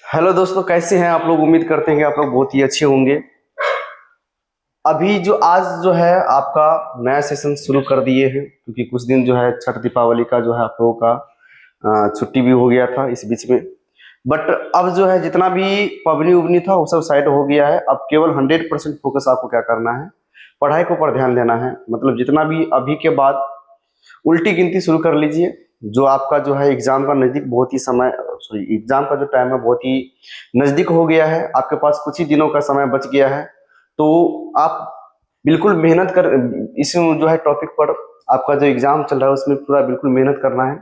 Hello दोस्तों, कैसे हैं आप लोग? उम्मीद करते हैं कि आप लोग बहुत ही अच्छे होंगे। अभी जो आज जो है आपका नया सेशन शुरू कर दिए हैं, क्योंकि कुछ दिन जो है छठ दीपावली का जो है आप लोगों का छुट्टी भी हो गया था इस बीच में। बट अब जो है जितना भी पबनी उबनी था वो सब साइड हो गया है। अब केवल 100% फोकस आपको क्या करना है, पढ़ाई के ऊपर ध्यान देना है। मतलब जितना भी अभी के बाद उल्टी गिनती शुरू कर लीजिए। जो आपका जो है एग्जाम का नज़दीक बहुत ही समय, सॉरी एग्जाम का जो टाइम है बहुत ही नज़दीक हो गया है। आपके पास कुछ ही दिनों का समय बच गया है, तो आप बिल्कुल मेहनत कर इस जो है टॉपिक पर आपका जो एग्जाम चल रहा है उसमें पूरा बिल्कुल मेहनत करना है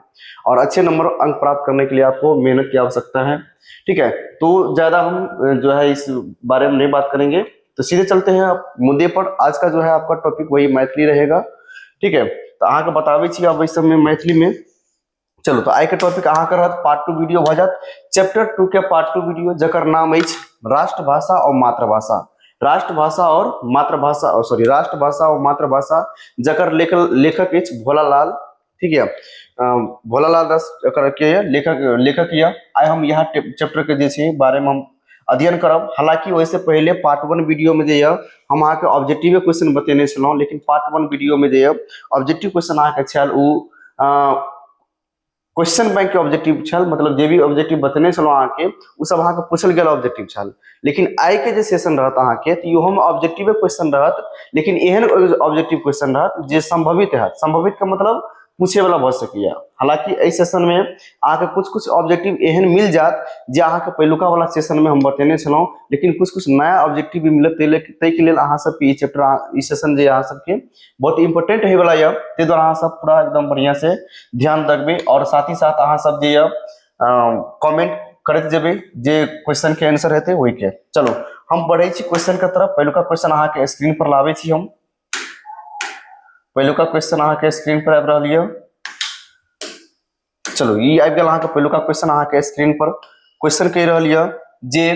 और अच्छे नंबर अंक प्राप्त करने के लिए आपको मेहनत की आवश्यकता है। ठीक है, तो ज़्यादा हम जो है इस बारे में नहीं बात करेंगे, तो सीधे चलते हैं आप मुद्दे पर। आज का जो है आपका टॉपिक वही मैथिली रहेगा। ठीक है, तो अहाँके बताबै छी अब एहि सबमे मैथिलीमे। चलू, तो आइ के टॉपिक अहाँके रहत पार्ट टू वीडियो भऽ जायत, चैप्टर टू के पार्ट टू वीडियो, जकर नाम अछि राष्ट्रभाषा और मातृभाषा। राष्ट्रभाषा और मातृभाषा, सॉरी राष्ट्रभाषा और मातृभाषा, जकर लेखक लेखक अछि भोलालाल। ठीक है, भोलालाल दास एकर के यऽ लेखक लेखक यऽ। आइ हम इएह चैप्टर के जे छै बारे मे हम अध्ययन करब। हालांकि ओहिसँ पहिले पार्ट वन वीडियो में जे यऽ हम अहाँके ऑब्जेक्टिवे क्वेश्चन बतेने छलहुँ, लेकिन पार्ट वन वीडियो में जे यऽ ऑब्जेक्टिव क्वेश्चन अहाँके छल ओ क्वेश्चन बैंक के ऑब्जेक्टिव छल। मतलब जे भी ऑब्जेक्टिव बतेने छलहुँ अहाँके ओ सब अहाँके पूछल गेल ऑब्जेक्टिव छल। लेकिन आइ के जे सेशन रहत अहाँके, तऽ इहोमे ऑब्जेक्टिवे क्वेश्चन रहत, लेकिन एहन ऑब्जेक्टिव क्वेश्चन रहत जे संभवित हैत। संभवित के मतलब पूछे वाला भऽ सकैए। हालांकि एहि सेशनमे अहाँके कुछ कुछ ऑब्जेक्टिव एहन मिल जायत जे अहाँके पहिलुका वाला सेशनमे हम बतेने छलहुँ, लेकिन कुछ कुछ नया ऑब्जेक्टिव भी मिलत। ताहिके लेल अहाँ सबके ई चैप्टर, ई सेशन जे अहाँ सबके बहुत इम्पोर्टेंट होयवला यऽ, ताहि दुआरे अहाँ सब पूरा एकदम बढ़िआँ से ध्यान रखबै और साथ ही साथ अहाँ सब जे यऽ कमेंट करैत जेबै जे क्वेश्चन के आंसर हेतै ओहिके। चलू, हम बढ़ै छी क्वेश्चन के तरफ। पहिलुका क्वेश्चन अहाँके स्क्रीन पर लाबै छी हम। पहिलुका क्वेश्चन अहाँके स्क्रीन पर आबि रहल यऽ। चलू, ई आबि गेल अहाँके पहिलुका क्वेश्चन अहाँके स्क्रीन पर। क्वेश्चन कहि रहल यऽ जे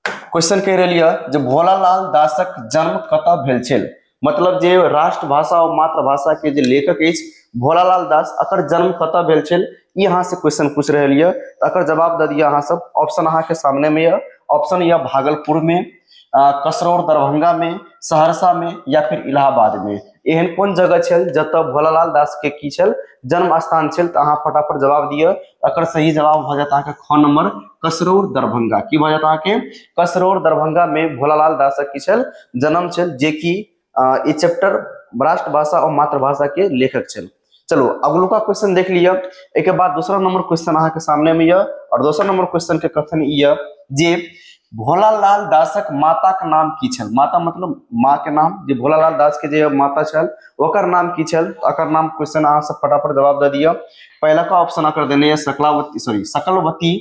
क्वेश्चन कहि रहल यऽ जे भोलालाल दासक जन्म कतऽ भेल छल। मतलब जे राष्ट्रभाषा और मातृभाषा के जे लेखक अछि भोलालाल दास, अकर जन्म कतऽ भेल छल, ई अहाँ से क्वेश्चन पूछ रहल यऽ। अकर जवाब दऽ दिअ अहाँ सब। ऑप्शन अहाँके सामने में यऽ। ऑप्शन यऽ भागलपुर में, कसरौर दरभंगा में, सहरसा में या फिर इलाहाबाद में। एहन कोन जगह छल जतऽ भोलालाल दास के की छल जन्म स्थान छल? तऽ अहाँ फटाफट जवाब दिअ। एकर सही जवाब भऽ जायत अहाँके ख नंबर, कसरौर दरभंगा। की भऽ जायत अहाँके? कसरौर दरभंगा में भोलालाल दासक की छल जन्म छल, जेकि ई चैप्टर राष्ट्रभाषा और मातृभाषा के लेखक छल। चलो, अगलुका क्वेश्चन देख लिअ। एहिके बाद दोसरा नंबर क्वेश्चन अहाँके सामने में यऽ और दोसर नंबर क्वेश्चन के कथन ई यऽ जे भोलालाल दासक माता के नाम की छल। माता मतलब माँ के नाम, जे भोलालाल दास के जे माता छल ओकर नाम की छल। एकर नाम क्वेश्चन अहाँ सब फटाफट जवाब दऽ दिअ। पहला का ऑप्शन अकर देने यऽ सकलावती, सॉरी सकलवती,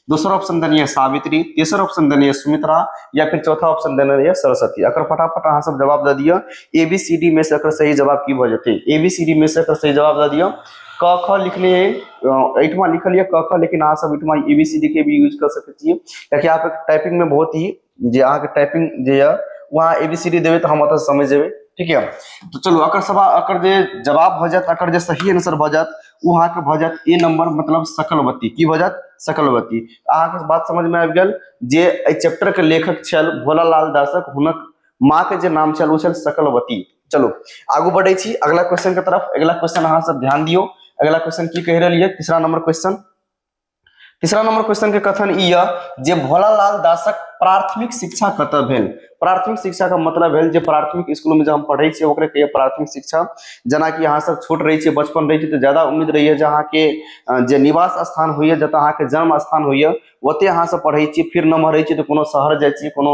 दोसर ऑप्शन देने यऽ सावित्री, तेसर ऑप्शन देने यऽ सुमित्रा या फिर चौथा ऑप्शन देने यऽ सरस्वती। अकर फटाफट अहाँ सब जवाब दऽ दिअ। ए बी सी डी में से एकर सही जवाब की भऽ जेतै? ए बी सी डी में से एकर सही जवाब दऽ दिअ। क ख लिखने एहिठमा लिखल यऽ क ख, लेकिन अहाँ सब एहिठमा ए बी सी डी के भी यूज कऽ सकै छियै, कियाकि अहाँके टाइपिंग में बहुत ही जे अहाँके टाइपिंग जे यऽ ओ अहाँ ए बी सी डी देबै तऽ हम ओतऽ समझि जेबै। ठीक यऽ, तऽ चलू, एकर सवा एकर जे जवाब भऽ जायत, एकर जे सही आंसर भऽ जायत ओ अहाँके भऽ जायत ए नंबर, मतलब सकलवती। की भऽ जायत? सकलवती। अहाँके बात समझमे आबि गेल जे एहि चैप्टरके लेखक छल भोलालाल दासक, हुनक माँ के जे नाम छल ओ छल सकलवती। चलू, आगू बढ़ै छी अगला क्वेश्चन के तरफ। अगला क्वेश्चन अहाँ सब ध्यान दियौ। अगला क्वेश्चन की कहि रहल यऽ? तीसरा नंबर क्वेश्चन। तीसरा नंबर क्वेश्चन के कथन ई यऽ जे भोलालाल दासक प्राथमिक शिक्षा कतऽ भेल। प्राथमिक शिक्षा का मतलब भेल जे प्राथमिक स्कूल में जब हम पढ़ै छियै ओकरे कहिए प्राथमिक शिक्षा। जेनाकि अहाँ सब छोट रहै छियै, बचपन रहै छियै, तऽ ज्यादा उम्मीद रहैए जे अहाँके जे निवास स्थान होइए, जतऽ अहाँके जन्म स्थान होइए, ओतहि अहाँ सब पढ़ै छियै। फिर नमहर रहै छियै तऽ कोनो शहर जाइ छियै, कोनो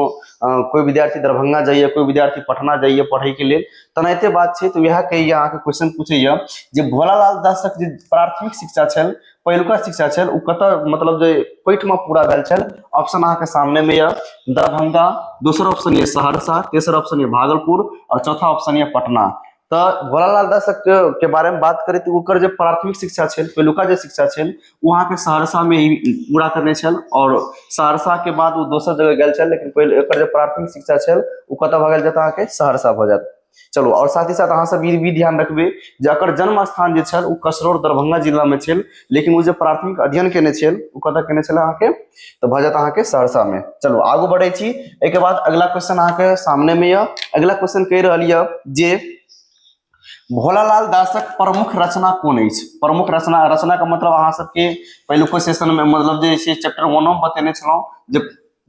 कोइ विद्यार्थी दरभंगा जाइए, कोइ विद्यार्थी पटना जाइए पढ़ैके लेल, तेनाहिते बात छै। तऽ वएह कहैए अहाँके क्वेश्चन पूछैए जे भोलालाल दासक जे प्राथमिक शिक्षा छल, पहिलुका शिक्षा छल, ओ कतऽ, मतलब जे कोइठमा पूरा भेल छल। ऑप्शन अहाँके सामने में यऽ दरभंगा, दोसर ऑप्शन यऽ सहरसा, तेसर ऑप्शन यऽ भागलपुर और चौथा ऑप्शन यऽ पटना। तऽ भोलालाल दास के बारे में बात करी तऽ ओकर जे प्राथमिक शिक्षा छल, पहिलुका जे शिक्षा छल, ओ अहाँके सहरसा में ही पूरा करने छल और सहरसा के बाद ओ दोसर जगह गेल छल, लेकिन पहिले एकर जे प्राथमिक शिक्षा छल ओ कतऽ भऽ गेल? जतऽ अहाँके सहरसा भऽ जायत। चलू, और साथ ही साथ अहाँ सब ई भी ध्यान रखबै जे एकर जन्म स्थान जे छल ओ कसरौर दरभंगा जिला में छल, लेकिन ओ जे प्राथमिक अध्ययन केने छल ओ कतऽ केने छल अहाँके, तऽ भऽ जायत अहाँके सहरसा में। चलू आगू बढ़ै छी। एहिके बाद अगला क्वेश्चन अहाँके सामने में यऽ। अगला क्वेश्चन कहि रहल यऽ जे भोलालाल दासक प्रमुख रचना कोन अछि। प्रमुख रचना, रचना के मतलब अहाँ सबके पहिलुको सेशन में मतलब जे छै चैप्टर वनो में बतेने छलहुँ जे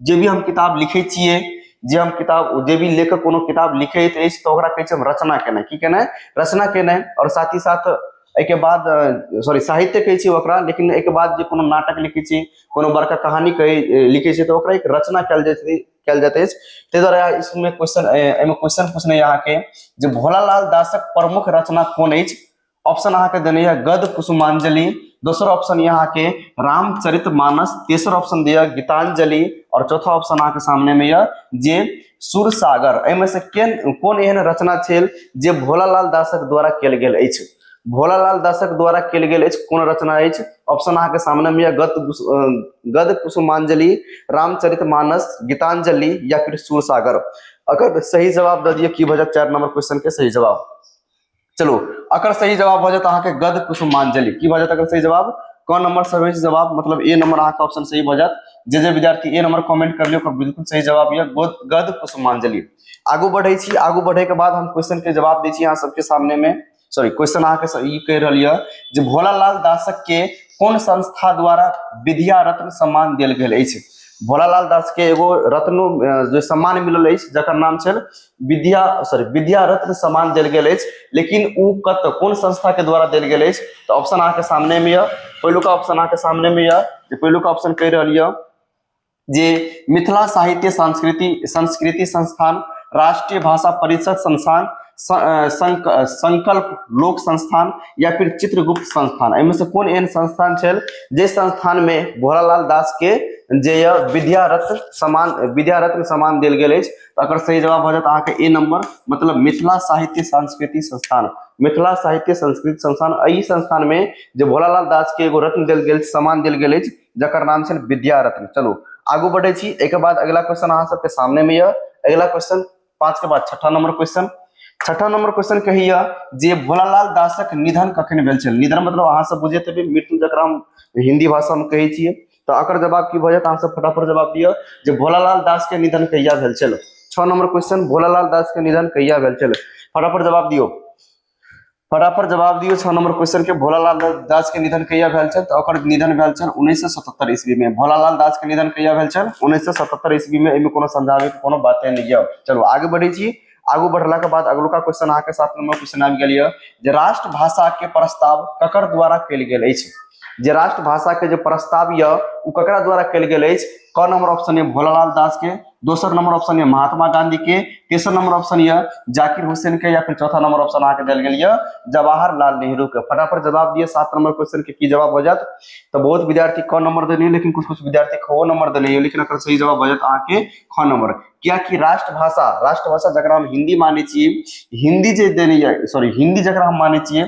जे भी हम किताब लिखै छियै, जे हम किताब, जे भी लेखक कोनो किताब लिखैत अछि तऽ ओकरा कहै छै हम रचना केनाइ। की केनाइ? रचना केनाइ। आओर साथ ही साथ एहिके बाद सॉरी साहित्य कहै छियै ओकरा, लेकिन एहिके बाद जे कोनो नाटक लिखै छी, कोनो बड़का कहानी कहै लिखै छियै तऽ ओकरा एक रचना कयल जाइ छै, कयल जाइत अछि। ताहि दुआरे इसमे क्वेश्चन, एहिमे क्वेश्चन पूछने अहाँके जे भोलालाल दासक प्रमुख रचना कोन अछि। ऑप्शन अहाँके देने यऽ गद कुसुमांजलि, दोसर ऑप्शन यऽ अहाँके रामचरित मानस, तेसर ऑप्शन दिया गीतांजलि, और चौथा ऑप्शन अहाँके सामने में यऽ जे सुरसागर। एहिमे से कोन एहन रचना छल जे भोलालाल दासक द्वारा कयल गेल अछि? भोलालाल दासक द्वारा कयल गेल अछि कोन रचना अछि? ऑप्शन अहाँके सामने में यऽ गद कुसुमांजलि, रामचरित मानस, गीतांजलि या फिर सुरसागर। अगर सही जवाब दऽ दियौ की भऽ जायत 4 नंबर क्वेश्चन के सही जवाब। चलू, अकर सही जवाब भऽ जायत अहाँके गद कुसुमांजलि। की भऽ जायत अकर सही जवाब? क नंबर सही जवाब, मतलब ए नंबर अहाँके ऑप्शन सही भऽ जायत। जे जे विद्यार्थी ए नंबर कमेंट कर लियौ ओकर बिल्कुल सही जवाब यऽ गद कुसुमांजलि। आगू बढ़ै छी। आगू बढ़े के बाद हम क्वेश्चन के जवाब दै छी अहाँ सबके सामने में। सॉरी, क्वेश्चन अहाँके ई कहि रहल यऽ जे भोलालाल दासक के कोन संस्था द्वारा विद्या रत्न सम्मान देल गेल अछि। भोलालाल दास के एगो रत्नो जे सम्मान मिलल अछि जकर नाम छल विद्या, सॉरी, विद्या रत्न सम्मान देल गेल अछि, लेकिन ओ कत कोन संस्था के द्वारा देल गेल अछि? तऽ ऑप्शन अहाँके सामने में यऽ। पहिलुका ऑप्शन अहाँके सामने में यऽ जे पहिलुका ऑप्शन कहि रहल यऽ जे मिथिला साहित्य संस्कृति संस्थान, राष्ट्रीय भाषा परिषद संस्थान, संकल्प लोक संस्थान या फिर चित्रगुप्त संस्थान। एहिमे से कोन एहन संस्थान छल जे संस्थान में भोलालाल दास के जे यऽ विद्या रत्न सम्मान, विद्या रत्न सम्मान देल गेल अछि? तऽ एकर सही जवाब भऽ जायत अहाँके ए नंबर, मतलब मिथिला साहित्य संस्कृति संस्थान। मिथिला साहित्य संस्कृति संस्थान, एहि संस्थान में जे भोलालाल दास के एगो रत्न देल गेल, सम्मान देल गेल अछि जकर नाम छल विद्या रत्न। चलू आगू बढ़ै छी। एहिके बाद अगिला क्वेश्चन अहाँ सबके सामने में यऽ। अगिला क्वेश्चन 5 के बाद छठा नंबर क्वेश्चन। छठा नंबर क्वेश्चन कहैया जे भोलालाल दासक निधन कखन भेल छल। निधन मतलब अहाँ सब बुझैत हेबै मृत्यु, जकरा हम हिंदी भाषा में कहै छियै। तऽ एकर जवाब की भऽ जायत? अहाँ सब फटाफट जवाब दिअ जे भोलालाल दास के निधन कहिया भेल छल। 6 नंबर क्वेश्चन, भोलालाल दास के निधन कहिया भेल छल? फटाफट जवाब दियौ, फटाफट जवाब दियौ 6 नंबर क्वेश्चन के। भोलालाल दास के निधन कहिया भेल छल? तऽ ओकर निधन भेल छल 1977 ईस्वी में। भोलालाल दास के निधन कहिया भेल छल? 1977 ईस्वी में। एहिमे कोनो समझाबै के कोनो बाते नहि यऽ। चलू आगे बढ़ै छी। आगू बढ़ला के बाद अगलुका क्वेश्चन अहाँके 7 नंबर क्वेश्चन आबि गेल यऽ जे राष्ट्रभाषा के प्रस्ताव ककर द्वारा कयल गेल अछि। जे राष्ट्रभाषा के जे प्रस्ताव यऽ ओ ककरा द्वारा कयल गेल अछि? क नंबर ऑप्शन यऽ भोलालाल दास के, दोसर नंबर ऑप्शन यऽ महात्मा गांधी के, तेसर नंबर ऑप्शन यऽ जाकिर हुसैन के, या फिर चौथा नंबर ऑप्शन अहाँके देल गेल यऽ जवाहरलाल नेहरू के। फटाफट जवाब दिअ 7 नंबर क्वेश्चन के की जवाब हो जायत। तऽ बहुत विद्यार्थी क नंबर देने, लेकिन कुछ कुछ विद्यार्थी ख नंबर देने, लेकिन एकर सही जवाब हो जायत अहाँके ख नंबर। कियाकि राष्ट्रभाषा, राष्ट्रभाषा जकरा हम हिंदी मानै छियै, हिंदी जे देने यऽ, सॉरी, हिंदी जकरा हम मानै छियै,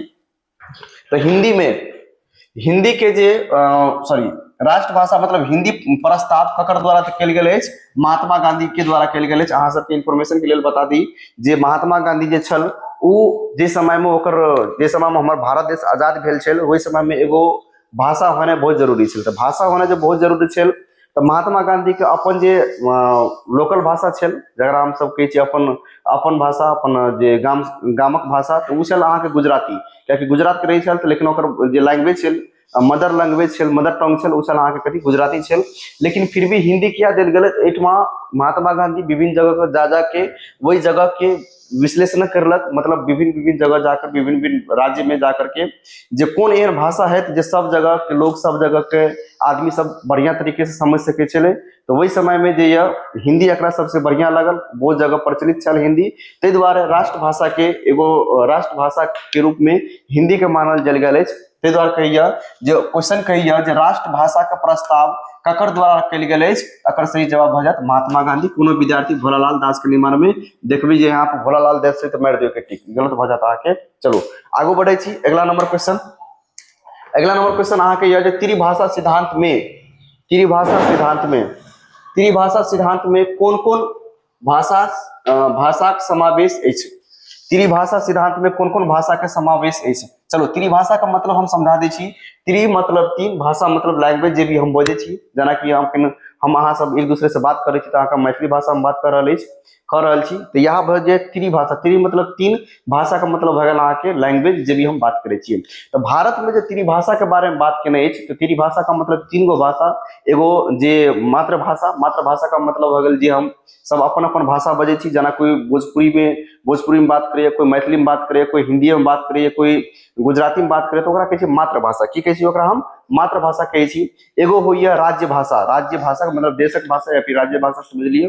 तऽ हिंदी में हिंदी के जे सॉरी राष्ट्रभाषा मतलब हिंदी प्रस्ताव ककर द्वारा कयल गेल अछि? महात्मा गांधी के द्वारा कयल गेल अछि। अहाँ सबके इन्फॉर्मेशन के लेल बता दी जे महात्मा गांधी जे छल ओ जे समय में ओकर, जे समय में हमर भारत देश आजाद भेल छल ओहि समय में एगो भाषा होनाइ बहुत जरूरी छल। तऽ भाषा होनाइ जे बहुत जरूरी छल तऽ महात्मा गांधीके अपन जे लोकल भाषा छल जकरा हमसब कहै छियै अपन अपन भाषा, अपन जे गामक भाषा, तऽ ओ छल अहाँके गुजराती। कियाकि गुजरातके रहै छल, लेकिन ओकर जे लैंग्वेज छल, मदर लैंग्वेज छल, मदर टंग छल, ओ छल अहाँके कथी? गुजराती छल। लेकिन फिर भी हिंदी किया देल गेलै? एहिठमा महात्मा गांधी विभिन्न जगह पर जा जाके ओहि जगहके विश्लेषण करलक, मतलब विभिन्न विभिन्न जगह जाकर, विभिन्न विभिन्न राज्य में जा करके जे कोन एहन भाषा है जे सब जगह के लोग, सब जगह के आदमी सब बढ़िया तरीके से समझ सकै छलै। तऽ ओहि समय में जे यऽ हिंदी एकरा सबसे बढ़िया लागल, बहुत जगह प्रचलित छल हिंदी, ताहि दुआरे राष्ट्रभाषा के एगो राष्ट्रभाषा के रूप में हिंदी के मानल जल गेल अछि। ताहि दुआरे कहैया जे क्वेश्चन कहैया जे राष्ट्रभाषा के प्रस्ताव ककर द्वारा कयल गेल अछि, एकर सही जवाब भऽ जायत महात्मा गांधी। कोनो विद्यार्थी भोलालाल दास के निमार्ण में देखबै जे यहाँ पर भोलालाल दास छै तऽ मारि दियौ के टिक, गलत भऽ जायत अहाँके। चलू आगू बढ़ै छी। अगिला नंबर क्वेश्चन, अगिला नंबर क्वेश्चन अहाँके यऽ जे त्रिभाषा सिद्धांत में, त्रिभाषा सिद्धांत में, त्रिभाषा सिद्धांत में कोन कोन भाषा भाषाक समावेश अछि। त्रिभाषा सिद्धांत में कोन कोन भाषा के समावेश अछि? चलो त्रिभाषा के मतलब हम समझा दै छी। त्रि मतलब तीन, भाषा मतलब लैंग्वेज जे भी हम बजै छी। जेनाकि हम हम अहाँ सब एक दूसरे से बात करै छी तऽ अहाँके मैथिली भाषा में बात कर रहल अछि, कऽ रहल छी। तऽ इएह भऽ जायत त्रिभाषा। त्रि मतलब तीन, भाषा के मतलब भऽ गेल अहाँके लैंग्वेज जे भी हम बात करै छियै। तऽ भारत में जे त्रिभाषा के बारे में बात केने अछि, तऽ त्रिभाषा के मतलब तीन गो भाषा। एगो जे मातृभाषा, मातृभाषा के मतलब भऽ गेल जे हम सब अपन अपन भाषा बजै छी। जेना कोइ भोजपुरीमे बात करैए, कोइ मैथिलीमे बात करैए, कोइ हिन्दीएमे बात करैए, कोइ गुजरातीमे बात करैए, तऽ ओकरा कहै छै मातृभाषा। की कहै छी ओकरा हम? मातृभाषा कहै छी। एगो होइए राज्य भाषा। राज्य भाषा मतलब देशक भाषा या फिर राज्य भाषा समझ लियौ,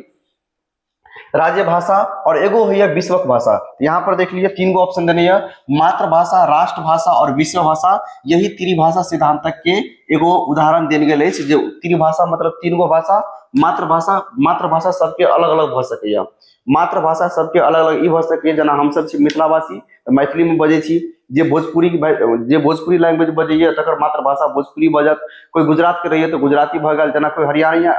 राज्य भाषा। और एगो होइए विश्वक भाषा। यहाँ पर देख लियौ तीन गो ऑप्शन देने यऽ, मातृभाषा, राष्ट्रभाषा और विश्व भाषा। यही त्रिभाषा सिद्धांतक के एगो उदाहरण देल गेल अछि जे त्रिभाषा मतलब तीन गो भाषा। मातृभाषा, मातृभाषा सबके अलग अलग भऽ सकैए। मातृभाषा सबके अलग अलग ई भऽ सकैए, जेना हमसब छी मिथिलावासी तऽ मैथिलीमे बजै छी, जे भोजपुरी, जे भोजपुरी लैंग्वेज बजैए तकर मातृभाषा भोजपुरी भऽ जायत। कोइ गुजरातके रहैए तऽ गुजराती भऽ गेल। जेना कोइ हरियाणा,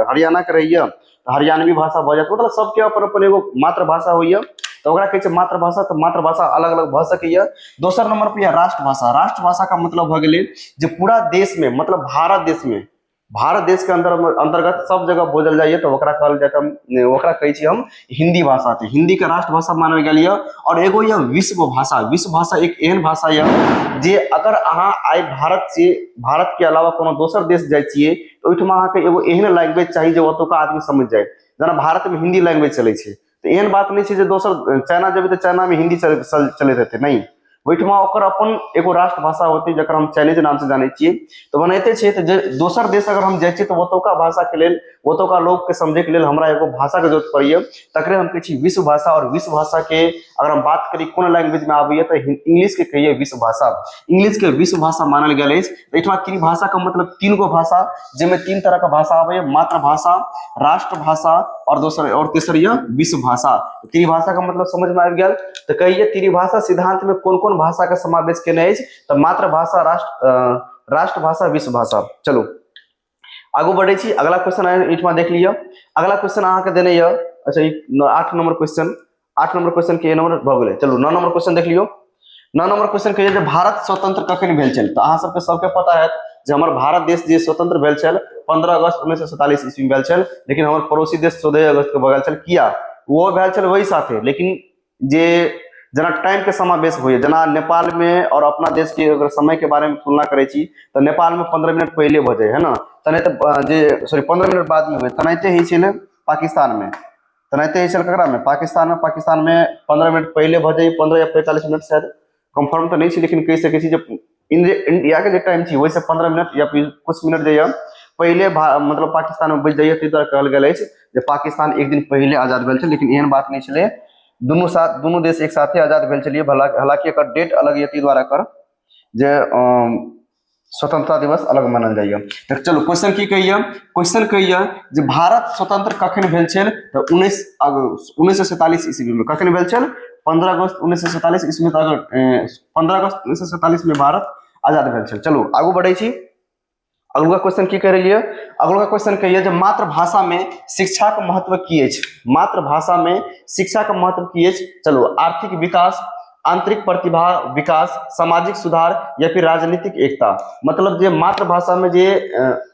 हरियाणाके रहैए तऽ हरियाणवी भाषा भऽ जायत। मतलब सबके अपन अपन एगो मातृभाषा होइए, तऽ ओकरा कहै छै मातृभाषा। तऽ मातृभाषा अलग अलग भऽ सकैए। दोसर नंबर पर यऽ राष्ट्रभाषा। राष्ट्रभाषाके मतलब भऽ गेलै जे पूरा देशमे, मतलब भारत देशमे, भारत देशके अन्दर अन्तर्गत सब जगह बोलल जाइए, तऽ ओकरा कहल जाइत हम, ओकरा कहै छी हम हिन्दी भाषा। तऽ हिन्दीके राष्ट्रभाषा मानल गेल यऽ। आओर एगो यऽ विश्व भाषा। विश्व भाषा एक एहन भाषा यऽ जे अगर अहाँ आइ भारत से, भारतके अलावा कोनो दोसर देश जाइ छियै तऽ ओहिठमा अहाँके एगो एहन लैंग्वेज चाही जे ओतुका आदमी समझि जाय। जेना भारतमे हिन्दी लैंग्वेज चलै छै, तऽ एहन बात नहि छै जे दोसर चाइना जेबै तऽ चाइनामे हिन्दी चलैत हेतै, नहि, ओहिठमा ओकर अपन एगो राष्ट्रभाषा होतै जकर हम चाइनीज नामसँ जानै छियै। तऽ ओनाहिते छै, तऽ जे दोसर देश अगर हम जाइ छियै तऽ ओतुका भाषाके लेल, ओतुका लोकके समझैके लेल हमरा एगो भाषाके जरूरत पड़ैए, तकरे हम कहै छी विश्व भाषा। आओर विश्व भाषाके अगर हम बात करी कोन लैंग्वेजमे आबैए, तऽ इंग्लिशके कहिए विश्व भाषा। इंग्लिशके विश्व भाषा मानल गेल अछि। एहिठमा त्रिभाषाके मतलब तीन गो भाषा, जाहिमे तीन तरहके भाषा आबैए, मातृभाषा, राष्ट्रभाषा आओर दोसर आओर तेसर यऽ विश्व भाषा। त्रिभाषाके मतलब समझमे आबि गेल। तऽ कहिए त्रिभाषा सिद्धांतमे कोन कोन भाषाके समावेश केने अछि? तऽ मातृभाषा, राष्ट्रभाषा, विश्व भाषा। चलू आगू बढ़ै छी। अगला क्वेश्चन एहिठमा देख लिअ। अगला क्वेश्चन अहाँके देने यऽ, अच्छा ई 8 नंबर क्वेश्चन, 8 नंबर क्वेश्चन के नंबर भऽ गेलै। चलू 9 नंबर क्वेश्चन देख लियौ। 9 नंबर क्वेश्चन कहिए जे भारत स्वतंत्र कखन भेल छल? तऽ अहाँ सबके सबके पता हैत जे हमर भारत देश जे स्वतंत्र भेल छल 15 अगस्त 1947 ईस्वी में भेल छल, लेकिन हमर पड़ोसी देश 14 अगस्त के भऽ गेल छल। किया? ओहो भेल छल वही साथे, लेकिन जे जेना टाइमके समावेश होइए, जेना नेपालमे आओर अपना देशके अगर समयके बारेमे तुलना करै छी तऽ नेपालमे 15 मिनट पहिले भऽ जाइ है ने, तेनाहिते जे सॉरी 15 मिनट बादमे होइ, तेनाहिते होइ छै ने पाकिस्तानमे, तेनाहिते होइ छल ककरामे? पाकिस्तानमे। पाकिस्तानमे 15 मिनट पहिले भऽ जाइए, 15 या 45 मिनट शायद, कन्फर्म तऽ नहि छै, लेकिन कहि सकै छी जे इंडियाके जे टाइम छै ओहिसँ 15 मिनट या फिर किछु मिनट जे यऽ पहिले मतलब पाकिस्तानमे बचि जाइए। ताहि दुआरे कहल गेल अछि जे पाकिस्तान एक दिन पहिले आजाद भेल छै, लेकिन एहन बात नहि छलै, दुनू साथ, दुनू देश एक साथे आजाद भेल छलियै। भला हालाँकि एकर डेट अलग यऽ, ताहि दुआरे एकर जे स्वतंत्रता दिवस अलग मानल जाइए। तऽ चलू क्वेश्चन की कहैए? क्वेश्चन कहैए जे भारत स्वतंत्र कखन भेल छल? तऽ 1947 ईस्वीमे। कखन भेल छल? 15 अगस्त 1947 ईस्वी। तऽ अगर 15 अगस्त 1947 मे भारत आजाद भेल छल। चलू आगू बढ़ै छी। अगला क्वेश्चन की कह रही है? अगला क्वेश्चन कहिए जे मातृभाषा में शिक्षा के महत्व की अछि? मातृभाषा में शिक्षा के महत्व की अछि? चलू, आर्थिक विकास, आंतरिक प्रतिभा विकास, सामाजिक सुधार या फिर राजनीतिक एकता। मतलब जे मातृभाषा में जे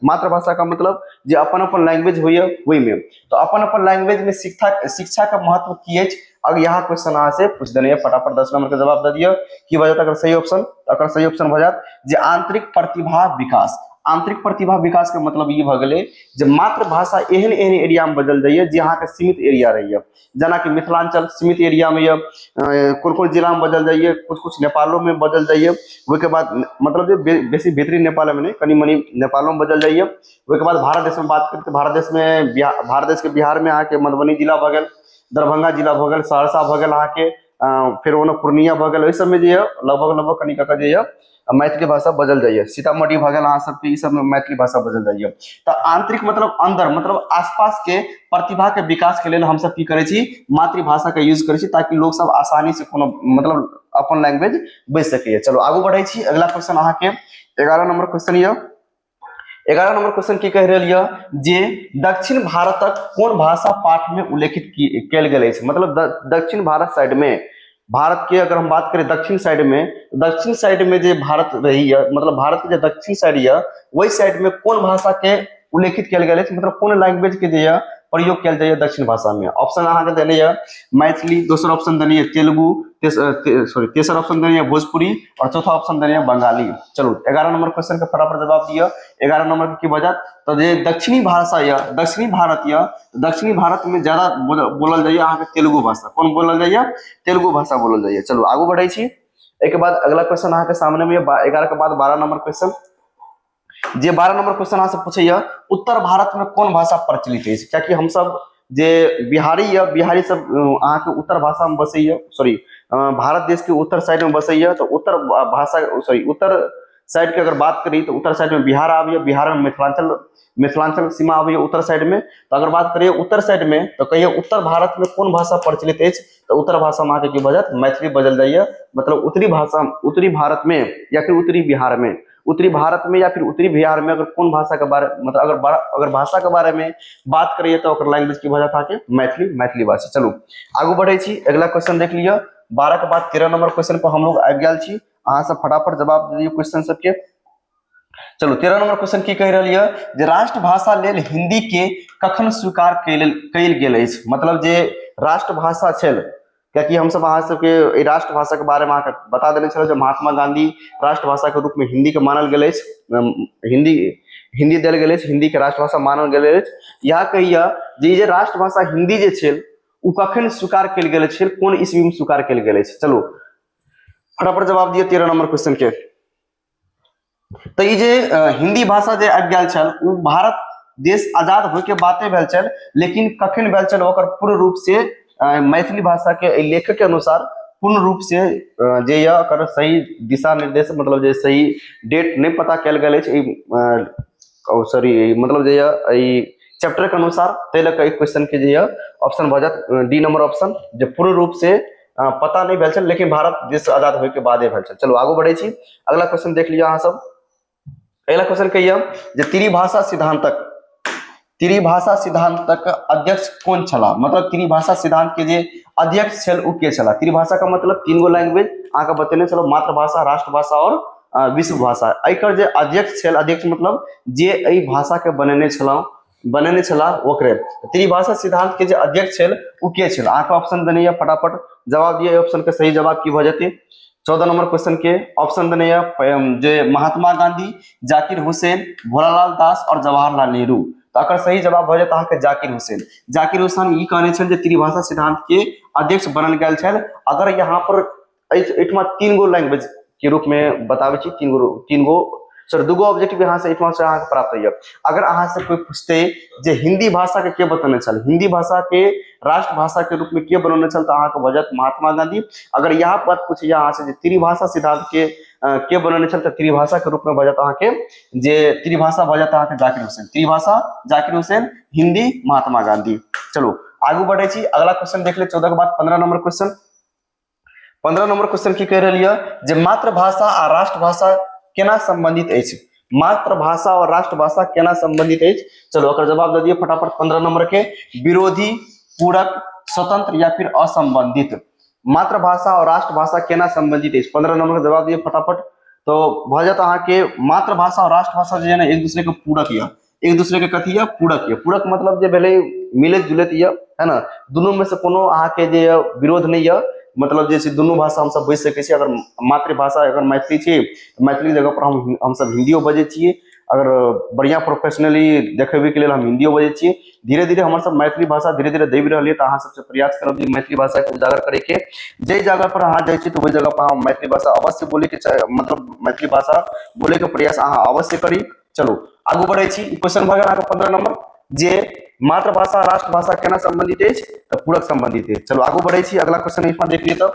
मातृभाषा का मतलब जे अपन अपन लैंग्वेज होइए ओहिमे, तऽ अपन अपन लैंग्वेज में शिक्षा शिक्षा के महत्व की अछि? अब यहाँ क्वेश्चन अहाँ से पूछ देने, फटाफट 10 नंबर के जवाब दे दियौ। की भऽ जायत अगर सही ऑप्शन? अकर सही ऑप्शन भऽ जायत जे आंतरिक प्रतिभा विकास। आंतरिक प्रतिभा विकास के मतलब ई भऽ गेलै जे मातृभाषा एहन एहन एरिया में बजल जाइए जे अहाँके सीमित एरिया रहैए, जेनाकि मिथिलांचल सीमित एरियामे यऽ, कोन कोन जिलामे बजल जाइए, किछु किछु नेपालोमे बजल जाइए। ओहिके बाद मतलब जे बेसी भीतरी नेपालमे नहि, कनि मनि नेपालोमे बजल जाइए। ओहिके बाद भारत देशमे बात करी तऽ भारत देशमे बिहार, भारत देशके बिहारमे अहाँके मधुबनी जिला भऽ गेल, दरभंगा जिला भऽ गेल, सहरसा भऽ गेल अहाँके, फेर ओना पूर्णिया भऽ गेल। ओहि सबमे जे यऽ लगभग लगभग कनि कऽ जे यऽ मैथिली भाषा बजल जाइए। सीतामढ़ी भऽ गेल अहाँ सबके, ई सबमे मैथिली भाषा बजल जाइए। तऽ आंतरिक मतलब अंदर, मतलब आसपास के प्रतिभा के विकास के लेल हमसब की करै छी? मातृभाषा के यूज करै छी, ताकि लोक सब आसानी से कोनो मतलब अपन लैंग्वेज बजि सकैए। चलू आगू बढ़ै छी। अगला क्वेश्चन अहाँके 11 नंबर क्वेश्चन यऽ। 11 नंबर क्वेश्चन की कहि रहल यऽ जे दक्षिण भारतक कोन भाषा पाठ में उल्लेखित कयल गेल अछि? मतलब दक्षिण भारत साइड में भारत के अगर हम बात करें दक्षिण साइड में, दक्षिण साइड में जे भारत रही है, मतलब भारत के जे दक्षिण साइड यऽ, ओहि साइड में कोन भाषा के उल्लेखित कयल गेल अछि, मतलब कोन लैंग्वेज के जे यऽ प्रयोग कयल जाइए दक्षिण भाषा में। ऑप्शन अहाँके देने यऽ मैथिली, दोसर ऑप्शन देने यऽ तेलुगु, सॉरी तेसर ऑप्शन देने यऽ भोजपुरी और चौथा ऑप्शन देने यऽ बंगाली। चलू 11 नंबर क्वेश्चन के फटाफट जवाब दिअ। 11 नंबर के की भऽ जायत, तऽ जे दक्षिणी भाषा यऽ, दक्षिणी भारत यऽ, दक्षिणी भारत में ज्यादा बोलल जाइए अहाँके तेलुगु भाषा। कोन बोलल जाइए? तेलुगु भाषा बोलल जाइए। चलू आगू बढ़ै छी। एहिके बाद अगला क्वेश्चन अहाँके सामने में यऽ, 11 के बाद 12 नंबर क्वेश्चन। जे 12 नंबर क्वेश्चन अहाँ से पूछैया, उत्तर भारत में कोन भाषा प्रचलित अछि? कियाकि हमसब जे बिहारी यऽ, बिहारी सब अहाँके उत्तर भाषा में बसैया, सॉरी भारत देश के उत्तर साइड में बसैया, तऽ उत्तर भाषा, सॉरी उत्तर साइड के अगर बात करी तऽ उत्तर साइड में बिहार आबैया, बिहार में मिथिलांचल, मिथिलांचल सीमा आबैया उत्तर साइड में। तऽ अगर बात करियै उत्तर साइड में तऽ कहियै उत्तर भारत में कोन भाषा प्रचलित अछि, तऽ उत्तर भाषा में अहाँके की भऽ जायत? मैथिली बजल जाइया। मतलब उत्तरी भाषा, उत्तरी भारत में या फिर उत्तरी बिहार में, उत्तरी भारत में या फिर उत्तरी बिहार में अगर कोन भाषा के बारे, मतलब अगर अगर भाषा के बारे में बात करिए तो ओकर लैंग्वेज की भऽ जायत अहाँके मैथिली, मैथिली भाषा। चलू आगू बढ़ै छी, अगला क्वेश्चन देख लिअ। 12 के बाद 13 नंबर क्वेश्चन पर हम लोग आबि गेल छी। अहाँ सब फटाफट जवाब दे दियौ क्वेश्चन सबके। चलू 13 नंबर क्वेश्चन की कहि रहल यऽ जे राष्ट्रभाषा लेल हिंदी के कखन स्वीकार कयल गेल अछि? मतलब जे राष्ट्रभाषा छल, कियाकि हमसब अहाँ सबके एहि राष्ट्रभाषा के बारे में अहाँके बता देने छलहुँ जे महात्मा गांधी राष्ट्रभाषा के रूप में हिंदी के मानल गेल अछि, हिंदी देल गेल अछि, हिंदी के राष्ट्रभाषा मानल गेल अछि। इएह कहिया जे ई जे राष्ट्रभाषा हिंदी जे छल ओ कखन स्वीकार कयल गेल छल, कोन ईस्वी में स्वीकार कयल गेल अछि? चलू फटाफट जवाब दिअ 13 नंबर क्वेश्चन के। तऽ ई जे हिंदी भाषा जे आबि गेल छल ओ भारत देश आजाद होइके बाते भेल छल, लेकिन कखन भेल छल ओकर पूर्ण रूप से मैथिली भाषा के एहि लेखक के अनुसार पूर्ण रूप से जे यऽ ओकर सही दिशा निर्देश, मतलब जे सही डेट नहि पता कयल गेल अछि ई सॉरी मतलब जे यऽ एहि चैप्टर के अनुसार, ताहि लऽ कऽ एहि क्वेश्चन के जे यऽ ऑप्शन भऽ जायत डी नंबर ऑप्शन, जे पूर्ण रूप से पता नहि भेल छल, लेकिन भारत देश आजाद होइके बादे भेल छल। चलू आगू बढ़ै छी, अगला क्वेश्चन देख लिअ अहाँ सब। अगला क्वेश्चन कहियौ जे त्रिभाषा सिद्धांतक अध्यक्ष कोन छलाह? मतलब त्रिभाषा सिद्धांत के जे अध्यक्ष छल ओ के छलाह? त्रिभाषा का मतलब 3 गो लैंग्वेज अहाँके बतेने छलहुँ, मातृभाषा, राष्ट्रभाषा और विश्व भाषा। एकर जे अध्यक्ष छल, अध्यक्ष मतलब जे एहि भाषा के बनेने छलहुँ, बनेने छलाह ओकरे। त्रिभाषा सिद्धांत के जे अध्यक्ष छल ओ के छल? अहाँके ऑप्शन देने यऽ, फटाफट जवाब दिअ ऑप्शन के सही जवाब की भऽ जेतै। 14 नंबर क्वेश्चन के ऑप्शन देने यऽ जे महात्मा गांधी, जाकिर हुसैन, भोलालाल दास और जवाहरलाल नेहरू। तऽ एकर सही जवाब भऽ जायत अहाँके जाकिर हुसैन। जाकिर हुसैन ई कहने छल जे त्रिभाषा सिद्धांत के अध्यक्ष बनल गेल छल। अगर यहाँ पर एहिठमा 3 गो लैंग्वेज के रूप में बताबै छी, तीन गो, तीन गो सर दूगो ऑब्जेक्टिव यहाँ से एहिठमा से अहाँके प्राप्त होइए। अगर अहाँ से कोई पूछते जे हिंदी भाषा के के बतौने छल, हिंदी भाषा के राष्ट्रभाषा के रूप में के बनौने छल, तऽ अहाँके भऽ जायत महात्मा गांधी। अगर यहाँ बात पूछैए अहाँ से जे त्रिभाषा सिद्धांत के के बनौने छल, तऽ त्रिभाषा के रूप में भऽ जायत अहाँके जे त्रिभाषा भऽ जायत अहाँके जाकिर हुसैन। त्रिभाषा जाकिर हुसैन, हिंदी महात्मा गांधी। चलू आगू बढ़ै छी, अगला क्वेश्चन देख ले। 14 के बाद 15 नंबर क्वेश्चन। 15 नंबर क्वेश्चन की कहि रहल यऽ जे मातृभाषा आ राष्ट्रभाषा केना संबंधित अछि? मातृभाषा और राष्ट्रभाषा केना संबंधित अछि? चलो ओकर जवाब दऽ दियौ फटाफट 15 नंबर के। विरोधी, पूरक, स्वतंत्र या फिर असंबंधित। मातृभाषा और राष्ट्रभाषा केना संबंधित अछि? 15 नंबर के जवाब दियौ फटाफट। तो भऽ जायत अहाँके मातृभाषा और राष्ट्रभाषा जे है ने एक दूसरे के पूरक यऽ, एक दूसरे के कथी यऽ? पूरक यऽ। पूरक मतलब जे भेलै मिलैत जुलैत यऽ, है ना? दुनू में से कोनो अहाँके जे यऽ विरोध नहि यऽ, मतलब जे छै दुनू भाषा हमसब बाजि सकै छी। अगर मातृभाषा अगर मैथिली छी तऽ मैथिली जगह पर हमसब हिन्दियो बजै छियै। अगर बढ़िआँ प्रोफेशनली देखेबैके लेल हम हिन्दियो बजै छियै। धीरे धीरे हमर सब मैथिली भाषा धीरे धीरे दबि रहल यऽ, तऽ अहाँ सबसँ प्रयास करब जे मैथिली भाषाके उजागर करैके। जाहि जगह पर अहाँ जाइ छी तऽ ओहि जगह पर अहाँ मैथिली भाषा अवश्य बोलैके चाही, मतलब मैथिली भाषा बोलैके प्रयास अहाँ अवश्य करी। चलू आगू बढ़ै छी। क्वेश्चन भऽ गेल अहाँके 15 नंबर जे मातृभाषा राष्ट्रभाषा केना संबंधित अछि, तऽ पूरक संबंधित अछि। चलू आगू बढ़ै छी, अगला क्वेश्चन एहिठाम देख लिअ। तऽ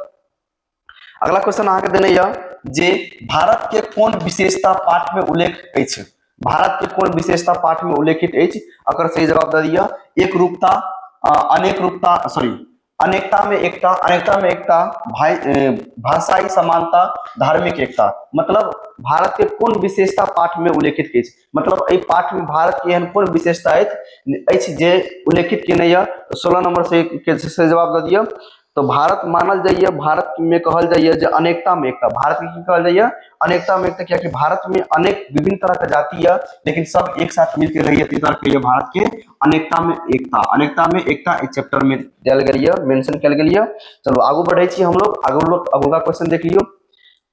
अगला क्वेश्चन अहाँके देने यऽ जे भारत के कोन विशेषता पाठ में उल्लेख अछि? भारत के कोन विशेषता पाठ में उल्लेखित अछि? अकर सही जवाब दऽ दिअ। एक रूपता, अनेक रूपता, सॉरी अनेकता में एकता, अनेकता में एकता, भाई, भाषाई समानता, धार्मिक एकता। मतलब भारत के कोन विशेषता पाठ में उल्लेखित अछि? मतलब एहि पाठ में भारत के एहन कोन विशेषता अछि जे उल्लेखित केने यऽ? 16 नंबर से के से जवाब दऽ दिअ। तो भारत मानल जाइए, भारत में कहल जाइए जे अनेकता में एकता। भारत में की कहल जाइए? अनेकता में एकता, कियाकि भारत में अनेक विभिन्न तरह के जाति है, लेकिन सब एक साथ मिलकर रहिए, ताहि दुआरे कहिए भारत के अनेकता में एकता। अनेकता में एकता इस चैप्टर में देल गेल ये, मेंशन कयल गेल ये। चलू आगू बढ़ै छी हम लोग, आगू लोग अगुका क्वेश्चन देख लियौ।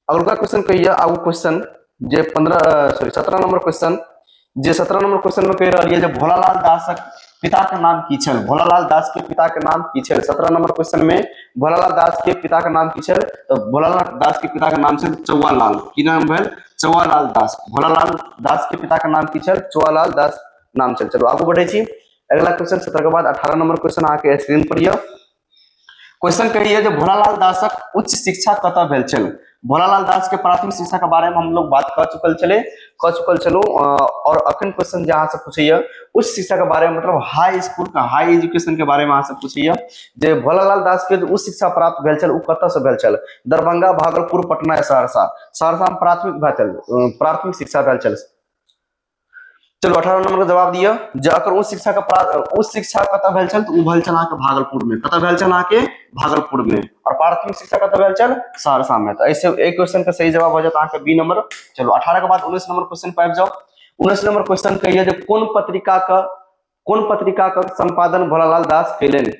अगुका क्वेश्चन कहिए, आगू क्वेश्चन जे 17 नंबर क्वेश्चन, जे 17 नंबर क्वेश्चन में कहि रहल ये जे भोलालाल दासक पिता के नाम की छल? भोलालाल दास के पिता के नाम की छल? 17 नंबर क्वेश्चन में भोलालाल दास के पिता के नाम की छल? तो भोलालाल दास के पिता के नाम छल चौवालाल। की नाम भेल? चौवालाल दास। भोलालाल दास के पिता के नाम की छल? चौवालाल दास नाम छल। चलू आगू बढ़ै छी। अगला क्वेश्चन 17 के बाद 18 नंबर क्वेश्चन अहाँके स्क्रीन पर यऽ। क्वेश्चन कहिए जे भोलालाल दासक उच्च शिक्षा कतऽ भेल छल? भोलालाल दास के प्राथमिक शिक्षा के बारे में हम लोग बात कर चुकल छले, कर चुकल छलहुँ। और अखन क्वेश्चन जे अहाँ से पूछैया उच्च शिक्षा के बारे में, मतलब हाई स्कूल के हाई एजुकेशन के बारे में अहाँ से पूछैया जे भोलालाल दास के उच्च शिक्षा प्राप्त भेल छल ओ कतऽ से भेल छल? दरभंगा, भागलपुर, पटना या सहरसा? सहरसा में प्राथमिक भेल छल, प्राथमिक शिक्षा भेल छल। चलू 18 नंबर के जवाब दिअ जे अकर उच्च शिक्षा के उच्च शिक्षा कतऽ भेल छल? तऽ ओ भेल छल अहाँके भागलपुर में। कतऽ भेल छल अहाँके? भागलपुर में। और प्राथमिक शिक्षा कतऽ भेल छल? सहरसा में। तऽ ऐसे एक क्वेश्चन के सही जवाब हो जात अहाँके बी नंबर। चलू 18 के बाद 19 नंबर क्वेश्चन पर आबि जाउ। 19 नंबर क्वेश्चन कहिए जे कोन पत्रिका के संपादन भोलालाल दास कयलनि?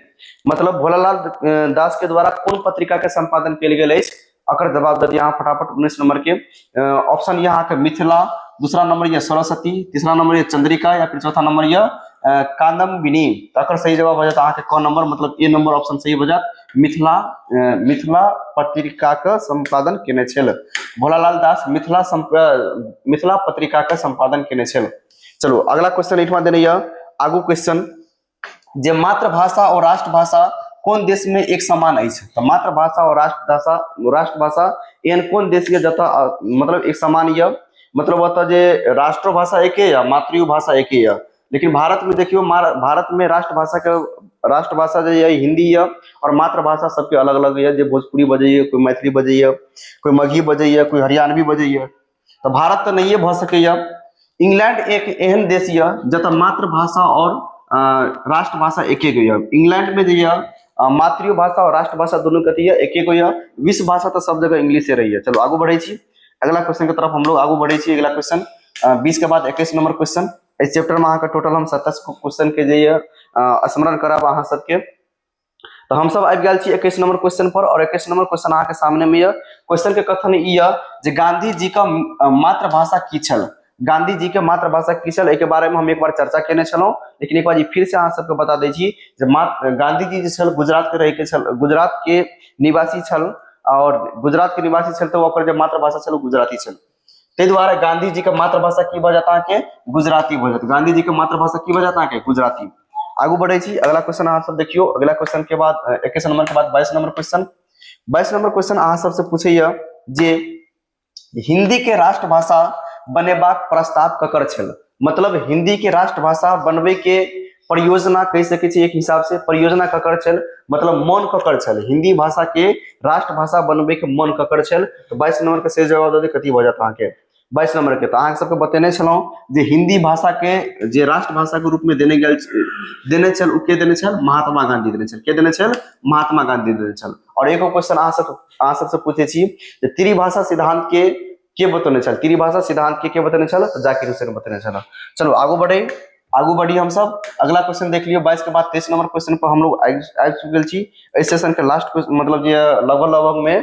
मतलब भोलालाल दास के द्वारा कोन पत्रिका के संपादन कयल गेल अछि? अकर जवाब दे दिया अहाँ फटाफट। 19 नंबर के ऑप्शन यह अहाँके मिथिला, दूसरा नंबर यह सरस्वती, तीसरा नंबर यह चंद्रिका, या फिर चौथा नंबर यह कादम्बिनी। तो अकर सही जवाब हो जात अहाँके क नंबर, मतलब ए नंबर ऑप्शन सही हो जात। मिथिला, मिथिला पत्रिका के संपादन केने छल भोलालाल दास, मिथिला मिथिला पत्रिका के संपादन केने छल। चलू अगला क्वेश्चन एहिठमा देने यऽ आगू क्वेश्चन जे मातृभाषा और राष्ट्रभाषा कोन देश में एक समान अछि? तऽ मातृभाषा और राष्ट्रभाषा, राष्ट्रभाषा एहन कोन देश यऽ जतऽ मतलब एक समान यऽ? मतलब ओतऽ जे राष्ट्रभाषा एके यऽ, मातृभाषा एके यऽ। लेकिन भारत में देखियौ, भारत में राष्ट्रभाषा के राष्ट्रभाषा जे यऽ हिंदी यऽ, और मातृभाषा सबके अलग अलग यऽ। जे भोजपुरी बजैए, कोइ मैथिली बजैए, कोइ मगही बजैए, कोइ हरियाणवी बजैए। तऽ भारत तऽ नहिए भऽ सकैए। इंग्लैंड एक एहन देश यऽ जतऽ मातृभाषा आओर राष्ट्रभाषा एके गो यऽ। इंग्लैंडमे जे यऽ मातृभाषा आओर राष्ट्रभाषा दुनू कथी यऽ? एके गो यऽ। विश्व भाषा तऽ सब जगह इंग्लिशे रहैए। चलू आगू बढ़ै छी, अगला क्वेश्चन के तरफ हम लोग आगू बढ़ै छी। अगला क्वेश्चन 20 के बाद 21 नंबर क्वेश्चन। एहि चैप्टर में अहाँके टोटल हम 27 क्वेश्चन के जे यऽ स्मरण करब अहाँ सबके। तऽ हमसब आबि गेल छी 21 नंबर क्वेश्चन पर, और 21 नंबर क्वेश्चन अहाँके सामने में यऽ। क्वेश्चन के कथन ई यऽ जे गांधी जी के मातृभाषा की छल? गांधी जी के मातृभाषा की छल? एहिके बारे में हम एक बार चर्चा केने छलहुँ, लेकिन एक बार फिर से अहाँ सबके बता दै छी जे गांधी जी जे छल गुजरात के रहै के छल, गुजरात के निवासी छल, और गुजरात के निवासी छल तऽ ओकर जे मातृभाषा छल ओ गुजराती छल। ताहि दुआरे गांधी जी के मातृभाषा की भऽ जायत अहाँके? गुजराती भऽ जायत। गांधी जी के मातृभाषा की भऽ जायत अहाँके? गुजराती। आगू बढ़ै छी, अगला क्वेश्चन अहाँ सब देखियौ। अगला क्वेश्चन के बाद 21 नंबर के बाद 22 नंबर क्वेश्चन। 22 नंबर क्वेश्चन अहाँ सबसे पूछैया जे हिंदी के राष्ट्रभाषा बनेबाक प्रस्ताव ककर छल? मतलब हिंदी के राष्ट्रभाषा बनबै के परियोजना कहि सकै छी एक हिसाब से, परियोजना ककर छल? मतलब मन ककर छल? हिंदी भाषा के राष्ट्रभाषा बनबै के मन ककर छल? तऽ 22 नंबर के सही जवाब दऽ दियौ, कथी भऽ जायत अहाँके 22 नंबर के? तऽ अहाँके सबके बतेने छलहुँ जे हिंदी भाषा के जे राष्ट्रभाषा के रूप में देने गेल देने छल, ओ के देने छल? महात्मा गांधी देने छल। के देने छल? महात्मा गांधी देने छल। और एगो क्वेश्चन अहाँ सबसे पूछे छी जे त्रिभाषा सिद्धांत के बतौने छल? त्रिभाषा सिद्धांत के बतौने छल? तऽ जाकिर हुसैन बतौने छल। चलू आगू बढ़े, आगू बढ़ी हम सब। अगला क्वेश्चन देख लियौ। 22 के बाद 23 नंबर क्वेश्चन पर हम लोग आबि चुकल छी। एहि सेशन के लास्ट मतलब जे लगभग लगभग में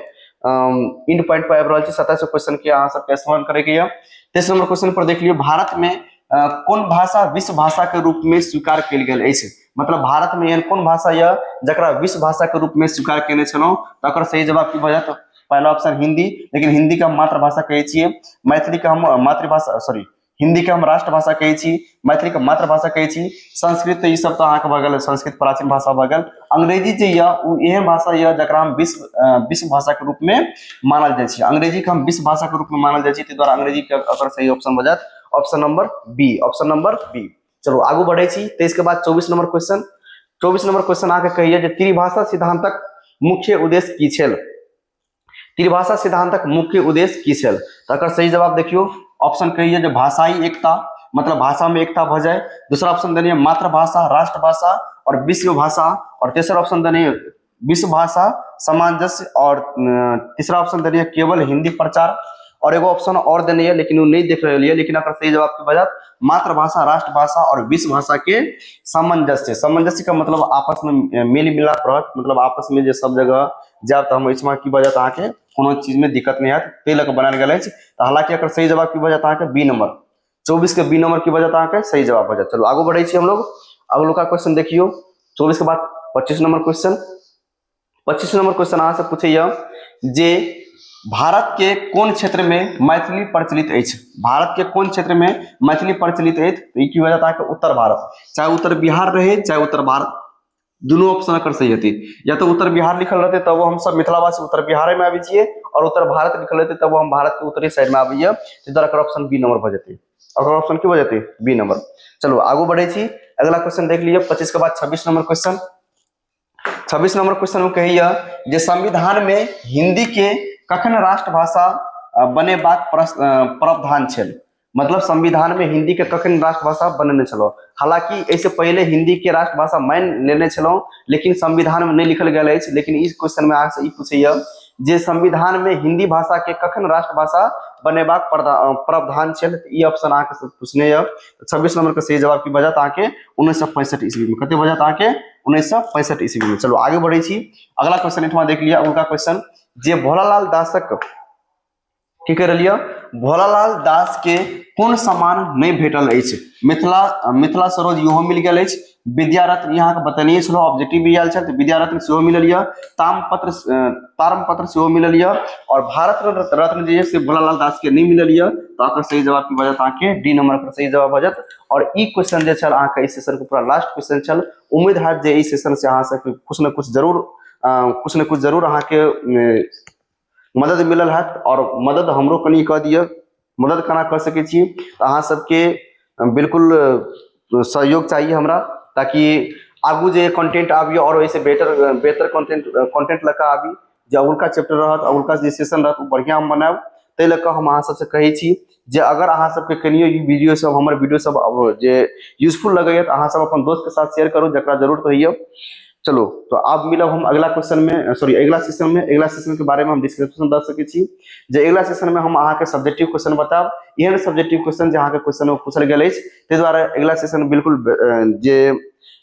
इंड पॉइंट पर आबि रहल छी। 27 क्वेश्चन के अहाँ सबके स्मरण करे के यऽ। 23 नंबर क्वेश्चन पर देख लियौ, भारत में कोन भाषा विश्व भाषा के रूप में स्वीकार कयल गेल अछि? मतलब भारत में एहन कोन भाषा यऽ जकरा विश्व भाषा के रूप में स्वीकार केने छलहुँ? तकर सही जवाब की भऽ जायत? पहला ऑप्शन हिंदी, लेकिन हिंदी के हम मातृभाषा कहै छियै, मैथिली के हम मातृभाषा सॉरी हिंदी के हम राष्ट्रभाषा कहै छी, मैथिली के मातृभाषा कहै छी, संस्कृत तऽ ई सब तऽ अहाँके भऽ गेल, संस्कृत प्राचीन भाषा भऽ गेल। अंग्रेजी जे यऽ ओ एहन भाषा यऽ जकरा हम विश्व भाषा के रूप में मानल जाइ छै। अंग्रेजी के हम विश्व भाषा के रूप में मानल जाइ छै, ताहि दुआरे अंग्रेजी के अगर सही ऑप्शन भऽ जायत option number B, option number B. चलू आगू बढ़ै छी। 23 के बाद 24 नंबर क्वेश्चन। 24 नंबर क्वेश्चन अहाँके कहैया जे त्रिभाषा सिद्धांतक मुख्य उद्देश्य की छल? त्रिभाषा सिद्धांतक मुख्य उद्देश्य की छल? तकर सही जवाब देखियौ। ऑप्शन कहैया जे भाषाई एकता, मतलब भाषा में एकता भऽ जाए। दूसरा ऑप्शन देने मातृभाषा, राष्ट्रभाषा और विश्व भाषा, और तेसर ऑप्शन देने विश्व भाषा सामंजस्य और तीसरा ऑप्शन देने यऽ केवल हिंदी प्रचार और एगो ऑप्शन और देने यऽ लेकिन ओ नहि देख रहल यऽ, लेकिन एकर सही जवाब की भऽ जायत? मातृभाषा, राष्ट्रभाषा और विश्व भाषा के सामंजस्य। सामंजस्य के मतलब आपस में मेल मिलाप रहत, मतलब आपस में जे सब जगह जायब तऽ हम एहिठमा की भऽ जायत अहाँके कोनो चीज में दिक्कत नहि हैत, ताहि लऽ कऽ बनायल गेल अछि। तऽ हालांकि एकर सही जवाब की भऽ जायत अहाँके? बी नंबर, 24 के बी नंबर की भऽ जायत अहाँके सही जवाब भऽ जायत। चलू आगू बढ़ै छी हमलोग, अगलुका क्वेश्चन देखियौ। 24 के बाद 25 नंबर क्वेश्चन। 25 नंबर क्वेश्चन अहाँ से पूछैया जे भारत के कोन क्षेत्र में मैथिली प्रचलित अछि? भारत के कोन क्षेत्र में मैथिली प्रचलित अछि? तऽ ई की भऽ जायत अहाँके? उत्तर भारत। चाहे उत्तर बिहार रहे चाहे उत्तर भारत, दुनू ऑप्शन एकर सही हेतै। या तऽ उत्तर बिहार लिखल रहतै तब हम सब मिथिलावासी उत्तर बिहारे में आबै छियै, और उत्तर भारत लिखल रहतै तब हम भारत के उत्तरी साइड में आबैया। ताहि दुआरे एकर ऑप्शन बी नंबर भऽ जेतै। एकर ऑप्शन की भऽ जेतै? B number. चलू आगू बढ़ै छी, अगला क्वेश्चन देख लिअ। 25 के बाद 26 नंबर क्वेश्चन। 26 नंबर क्वेश्चन में कहैया जे संविधान में हिंदी के कखन राष्ट्रभाषा बनेबाक प्रावधान छल? मतलब संविधान में हिंदी के कखन राष्ट्रभाषा बनेने छलहुँ? हालांकि एहिसँ पहिले हिंदी के राष्ट्रभाषा मानि लेने छलहुँ, लेकिन संविधान में नहि लिखल गेल अछि। लेकिन इस क्वेश्चन में अहाँसँ ई पूछैया जे संविधान में हिंदी भाषा के कखन राष्ट्रभाषा बनेबाक प्रावधान छल? ई ऑप्शन अहाँके सब पूछने यऽ। 26 नंबर के सही जवाब की भऽ जायत अहाँके? 1965 ईस्वी में। कते भऽ जायत अहाँके? 1965 ईस्वी में। चलू आगे बढ़ै छी, अगला क्वेश्चन एहिठमा देख लिअ। अगुलका क्वेश्चन जे भोलालाल दासक की कहि रहल यऽ, भोलालाल दास के कोन सम्मान नहि भेटल अछि? मिथिला मिथिला सरोज इहो मिल गेल अछि, विद्यारत्न अहाँके बतेने छलहुँ, ऑब्जेक्टिव भी आयल छल, तऽ विद्यारत्न सेहो मिलल यऽ, तामपत्र ताम्रपत्र सेहो मिलल यऽ, और भारत रत्न जे से भोलालाल दास के नहि मिलल यऽ। तऽ एकर सही जवाब की भऽ जायत अहाँके? डी नंबर पर सही जवाब भऽ जायत। और ई क्वेश्चन जे छल अहाँके ई सेशन के पूरा लास्ट क्वेश्चन छल। उम्मीद हैत जे ई सेशन से अहाँ सबके कुछ ने कुछ जरूर कुछ ने कुछ जरूर अहाँके मदद मिलल हैत, आओर मदद हमरो कनि कऽ दिअ। मदद केना कऽ सकै छी? तऽ अहाँ सबके बिल्कुल सहयोग चाही हमरा, ताकि आगू जे कंटेंट आबि आओर ओहिसँ बेटर बेहतर कंटेंट कंटेंट लऽ कऽ आबी। जे अगुलका चैप्टर रहत, अगुलका जे सेशन रहत, ओ बढ़िआँ हम बनायब। ताहि लऽ कऽ हम अहाँ सबसँ कहै छी जे अगर अहाँ सबके कनियो ई वीडियो सब, हमर वीडियो सब जे यूजफुल लगैए, तऽ अहाँ सब अपन दोस्तके साथ शेयर करू जकरा जरूरत होइए। चलो तो आब मिलब हम अगला क्वेश्चन में, सॉरी अगला सेशन में। अगला सेशन के बारे में हम डिस्क्रिप्शन दऽ सकै छी जे अगला सेशन में हम अहाँके सब्जेक्टिव क्वेश्चन बतायब, एहन सब्जेक्टिव क्वेश्चन जे अहाँके क्वेश्चन में पूछल गेल अछि। ताहि दुआरे अगला सेशन बिल्कुल जे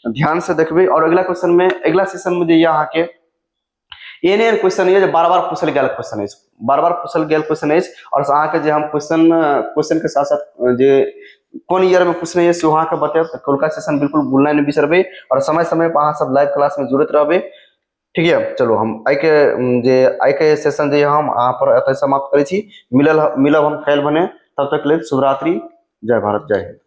ध्यान से देखबै। और अगला क्वेश्चन में, अगला सेशन में जे यऽ अहाँके एहन एहन क्वेश्चन यऽ जे बार बार पूछल गेल क्वेश्चन अछि, बार बार पूछल गेल क्वेश्चन अछि। और अहाँके जे हम क्वेश्चन क्वेश्चन के साथ साथ जे कोन ईयर में पूछने यऽ सेहो अहाँके बतायब। तऽ कौलका सेशन बिल्कुल भूलनाइ नहि बिसरबै, और समय समय पर अहाँ सब लाइव क्लास में जुड़ैत रहबै। ठीक यऽ, चलू हम आइके जे आइके सेशन जे हम अहाँ पर एतऽ समाप्त करै छी। मिलल मिलब हम काल्हि भने, तब तक लेल शुभरात्रि, जय भारत, जय हिंद।